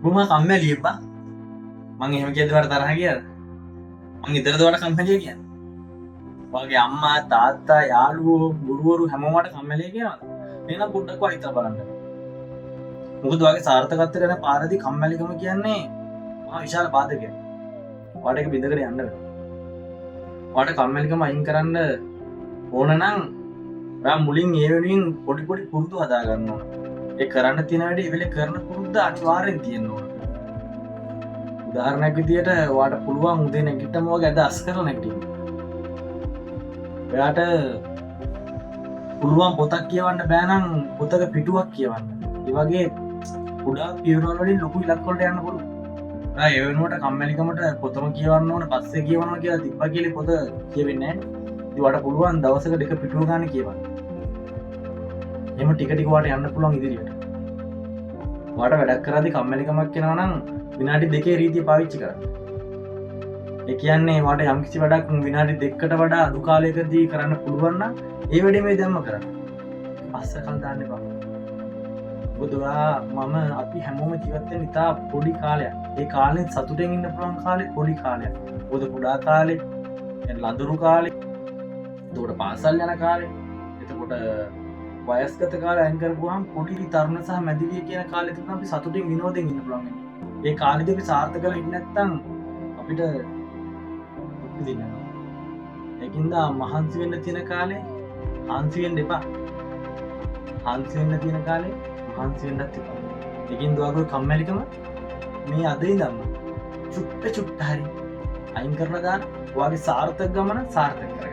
බොහොම කම්මැලි එපා. මං එහෙම කියද්දි ඔයාට තරහ ගියාද? මං ඉතරද ඔයාට කම්මැලිය කියන්නේ? ඔයාගේ අම්මා, තාත්තා, යාළුවෝ, ගුරුවරු හැමෝම ඔයාට කම්මැලිය කියනවද? එහෙනම් පොඩ්ඩක් ඔයා හිතලා බලන්න. මොකද ඔයාගේ සාර්ථකත්වයට යන පාරදී කම්මැලිකම කියන්නේ මහා විශාල බාධකයක්. ඔයාට ඒක බිඳගෙන යන්න වෙනවා. ඔයාට කම්මැලිකම අයින් කරන්න ඕන නම් ඔයා මුලින් ඒ වෙනුවෙන් පොඩි පොඩි පුරුදු හදා ගන්න ඕන. ඒ කරන්න තියෙන වැඩේ ඒ වෙලේ කරන පුරුද්ද අනිවාර්යෙන් තියෙන්න ඕන. උදාහරණයක් විදියට ඔයාට පුළුවන් උදේ නැගිට්ටම ඔයාගේ ඇඳ අස් කරලා නැගිටින්න. ඔයාට පුළුවන් පොතක් කියවන්න බෑ නම් පොතක පිටුවක් කියවන්න. ඒ වගේ කුඩා පියවරවල් වලින් ලොකු ඉලක්ක වලට යන්න පුළුවන්. ඔයා ඒ වෙනුවට කම්මැලිකමට පොතම කියවන්න ඕන, පස්සේ කියවනවා කියලා තිබ්බා කියලා පොත කියවෙන්නේ නැහැ. ඉතින් ඔයාට පුළුවන් දවසකට එක පිටුව ගන්න කියවන්න. එහෙම ටික ටික ඔයාට යන්න පුළුවන් ඉදිරියට. ඔයාට වැඩක් කරද්දි කම්මැලිකමක් එනවා නම් විනාඩි 2 රීතිය පාවිච්චි කරන්න. ඒ කියන්නේ ඔයාට යම්කිසි වැඩක් විනාඩි 2කට වඩා අඩු කාලයකදී කරන්න පුළුවන් නම් ඒ වැඩේ මේ දැම්ම කරන්න. පස්ස කල් දාන්න එපා. මොකද ඔයා, මම, අපි හැමෝම ජීවත් වෙන ඉතා පොඩි කාලයක්. ඒ කාලෙන් සතුටෙන් ඉන්න පුළුවන් කාලේ පොඩි කාලයක්. මොකද කුඩා කාලේ, يعني ලඳුරු කාලේ, එතකොට පාසල් යන කාලේ, එතකොට වයස්ගත කාලේ අයින් කරපුවාම පොඩි තරුණ සහ මැදිවිය කියන කාලේ තුන අපි සතුටින් විනෝදෙන් ඉන්න පුළුවන් වෙන්නේ. ඒ කාලෙදී අපි සාර්ථක වෙලා ඉන්නේ නැත්නම් අපිට දුක් විඳින්න වෙනවා. ඒකින්ද මහන්සි වෙන්න තියෙන කාලේ හාන්සි වෙන්න එපා. හාන්සි වෙන්න තියෙන කාලේ මහන්සි වෙන්නත් එපා. ඒකින්ද ඔයාගේ කම්මැලිකම මේ අද ඉඳන්ම චුට්ට චුට්ට හරි අයින් කරලා දාන්න. ඔයාගේ සාර්ථක ගමන සාර්ථක කරගන්න.